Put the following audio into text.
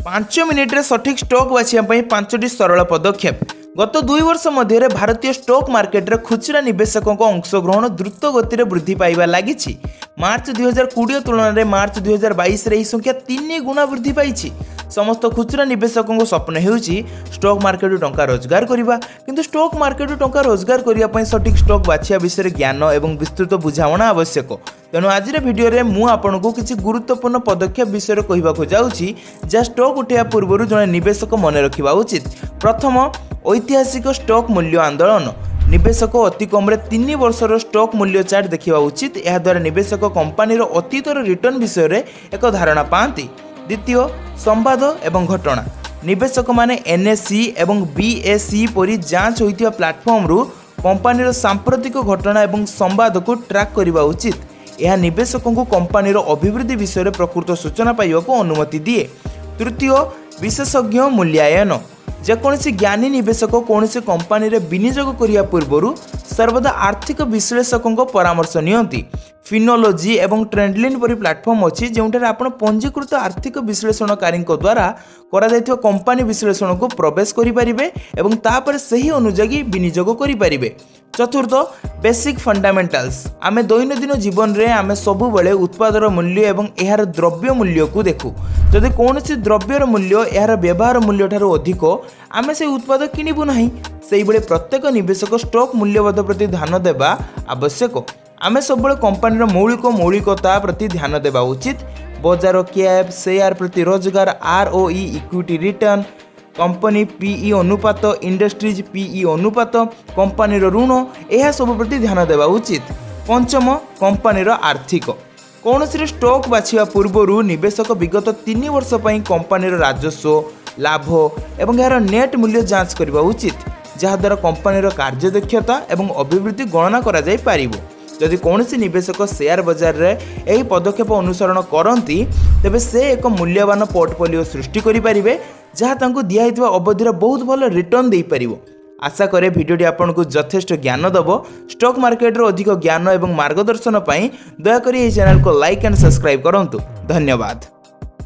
5 ମିନିଟ୍ରେ ସଠିକ୍ ଷ୍ଟକ୍ ବାଛିବା ପାଇଁ ପାଞ୍ଚଟି ସରଳ ପଦକ୍ଷେପ। ଗତ 2 ବର୍ଷ ମଧ୍ୟରେ ଭାରତୀୟ ଷ୍ଟକ୍ ମାର୍କେଟରେ ଖୁଚୁରା ନିବେଶକଙ୍କ ଅଂଶଗ୍ରହଣ ଦ୍ରୁତ ଗତିରେ ବୃଦ୍ଧି ପାଇବା ଲାଗିଛି। ମାର୍ଚ୍ଚ 2020 ତୁଳନାରେ ମାର୍ଚ୍ଚ 2022ରେ ଏହି ସଂଖ୍ୟା 3 ଗୁଣା ବୃଦ୍ଧି ପାଇଛି। ସମସ୍ତ ଖୁଚୁରା ନିବେଶକଙ୍କ ସ୍ୱପ୍ନ ହେଉଛି ଷ୍ଟକ୍ ମାର୍କେଟରୁ ଟଙ୍କା ରୋଜଗାର କରିବା। କିନ୍ତୁ ଷ୍ଟକ୍ ମାର୍କେଟରୁ ଟଙ୍କା ରୋଜଗାର କରିବା ପାଇଁ ସଠିକ୍ ଷ୍ଟକ୍ ବାଛିବା ବିଷୟରେ ଜ୍ଞାନ ଏବଂ ବିସ୍ତୃତ ବୁଝାମଣା ଆବଶ୍ୟକ। ତେଣୁ ଆଜିର ଭିଡ଼ିଓରେ ମୁଁ ଆପଣଙ୍କୁ କିଛି ଗୁରୁତ୍ୱପୂର୍ଣ୍ଣ ପଦକ୍ଷେପ ବିଷୟରେ କହିବାକୁ ଯାଉଛି, ଯାହା ଷ୍ଟକ୍ ଉଠାଇବା ପୂର୍ବରୁ ଜଣେ ନିବେଶକ ମନେ ରଖିବା ଉଚିତ। ପ୍ରଥମ, ଐତିହାସିକ ଷ୍ଟକ୍ ମୂଲ୍ୟ ଆନ୍ଦୋଳନ। ନିବେଶକ ଅତି କମରେ 3 ବର୍ଷର ଷ୍ଟକ୍ ମୂଲ୍ୟ ଚାର୍ଟ ଦେଖିବା ଉଚିତ। ଏହାଦ୍ୱାରା ନିବେଶକ କମ୍ପାନୀର ଅତୀତର ରିଟର୍ଣ୍ଣ ବିଷୟରେ ଏକ ଧାରଣା ପାଆନ୍ତି। ଦ୍ୱିତୀୟ, ସମ୍ବାଦ ଏବଂ ଘଟଣା। ନିବେଶକମାନେ ଏନ୍ଏସ୍ଇ ଏବଂ ବିଏସ୍ଇ ପରି ଯାଞ୍ଚ ହୋଇଥିବା ପ୍ଲାଟଫର୍ମରୁ କମ୍ପାନୀର ସାମ୍ପ୍ରତିକ ଘଟଣା ଏବଂ ସମ୍ବାଦକୁ ଟ୍ରାକ୍ କରିବା ଉଚିତ। ଏହା ନିବେଶକଙ୍କୁ କମ୍ପାନୀର ଅଭିବୃଦ୍ଧି ବିଷୟରେ ପ୍ରକୃତ ସୂଚନା ପାଇବାକୁ ଅନୁମତି ଦିଏ। ତୃତୀୟ, ବିଶେଷଜ୍ଞ ମୂଲ୍ୟାୟନ। ଯେକୌଣସି ଜ୍ଞାନୀ ନିବେଶକ କୌଣସି କମ୍ପାନୀରେ ବିନିଯୋଗ କରିବା ପୂର୍ବରୁ ସର୍ବଦା ଆର୍ଥିକ ବିଶ୍ଳେଷକଙ୍କ ପରାମର୍ଶ ନିଅନ୍ତି। ଫିନୋଲୋଜି ଏବଂ ଟ୍ରେଣ୍ଡଲାଇନ୍ ପରି ପ୍ଲାଟଫର୍ମ ଅଛି, ଯେଉଁଠାରେ ଆପଣ ପଞ୍ଜୀକୃତ ଆର୍ଥିକ ବିଶ୍ଳେଷଣକାରୀଙ୍କ ଦ୍ୱାରା କରାଯାଇଥିବା କମ୍ପାନୀ ବିଶ୍ଳେଷଣକୁ ପ୍ରବେଶ କରିପାରିବେ ଏବଂ ତାପରେ ସେହି ଅନୁଯାୟୀ ବିନିଯୋଗ କରିପାରିବେ। ଚତୁର୍ଥ, ବେସିକ୍ ଫଣ୍ଡାମେଣ୍ଟାଲ୍ସ। ଆମେ ଦୈନନ୍ଦିନ ଜୀବନରେ ଆମେ ସବୁବେଳେ ଉତ୍ପାଦର ମୂଲ୍ୟ ଏବଂ ଏହାର ଦ୍ରବ୍ୟ ମୂଲ୍ୟକୁ ଦେଖୁ। ଯଦି କୌଣସି ଦ୍ରବ୍ୟର ମୂଲ୍ୟ ଏହାର ବ୍ୟବହାର ମୂଲ୍ୟଠାରୁ ଅଧିକ, ଆମେ ସେହି ଉତ୍ପାଦ କିଣିବୁ ନାହିଁ। ସେହିଭଳି ପ୍ରତ୍ୟେକ ନିବେଶକ ଷ୍ଟକ୍ ମୂଲ୍ୟବୋଧ ପ୍ରତି ଧ୍ୟାନ ଦେବା ଆବଶ୍ୟକ। ଆମେ ସବୁବେଳେ କମ୍ପାନୀର ମୌଳିକ ମୌଳିକତା ପ୍ରତି ଧ୍ୟାନ ଦେବା ଉଚିତ। ବଜାର କ୍ୟାପ୍, ସେୟାର ପ୍ରତି ରୋଜଗାର, ଆର୍ଓଇ, ଇକ୍ୱିଟି ରିଟର୍ଣ୍ଣ, କମ୍ପାନୀ ପିଇ ଅନୁପାତ, ଇଣ୍ଡଷ୍ଟ୍ରିଜ୍ ପିଇ ଅନୁପାତ, କମ୍ପାନୀର ଋଣ, ଏହା ସବୁ ପ୍ରତି ଧ୍ୟାନ ଦେବା ଉଚିତ। ପଞ୍ଚମ, କମ୍ପାନୀର ଆର୍ଥିକ। କୌଣସିର ଷ୍ଟକ୍ ବାଛିବା ପୂର୍ବରୁ ନିବେଶକ ବିଗତ 3 ବର୍ଷ ପାଇଁ କମ୍ପାନୀର ରାଜସ୍ୱ, ଲାଭ ଏବଂ ଏହାର ନେଟ୍ ମୂଲ୍ୟ ଯାଞ୍ଚ କରିବା ଉଚିତ, ଯାହାଦ୍ୱାରା କମ୍ପାନୀର କାର୍ଯ୍ୟଦକ୍ଷତା ଏବଂ ଅଭିବୃଦ୍ଧି ଗଣନା କରାଯାଇପାରିବ। ଯଦି କୌଣସି ନିବେଶକ ସେୟାର ବଜାରରେ ଏହି ପଦକ୍ଷେପ ଅନୁସରଣ କରନ୍ତି, ତେବେ ସେ ଏକ ମୂଲ୍ୟବାନ ପୋର୍ଟଫୋଲିଓ ସୃଷ୍ଟି କରିପାରିବେ, ଯାହା ତାଙ୍କୁ ଦିଆହେଇଥିବା ଅବଧିରେ ବହୁତ ଭଲ ରିଟର୍ଣ୍ଣ ଦେଇପାରିବ। ଆଶା କରେ ଭିଡ଼ିଓଟି ଆପଣଙ୍କୁ ଯଥେଷ୍ଟ ଜ୍ଞାନ ଦେବ। ଷ୍ଟକ୍ ମାର୍କେଟର ଅଧିକ ଜ୍ଞାନ ଏବଂ ମାର୍ଗଦର୍ଶନ ପାଇଁ ଦୟାକରି ଏହି ଚ୍ୟାନେଲକୁ ଲାଇକ୍ ଆଣ୍ଡ ସବସ୍କ୍ରାଇବ୍ କରନ୍ତୁ। ଧନ୍ୟବାଦ।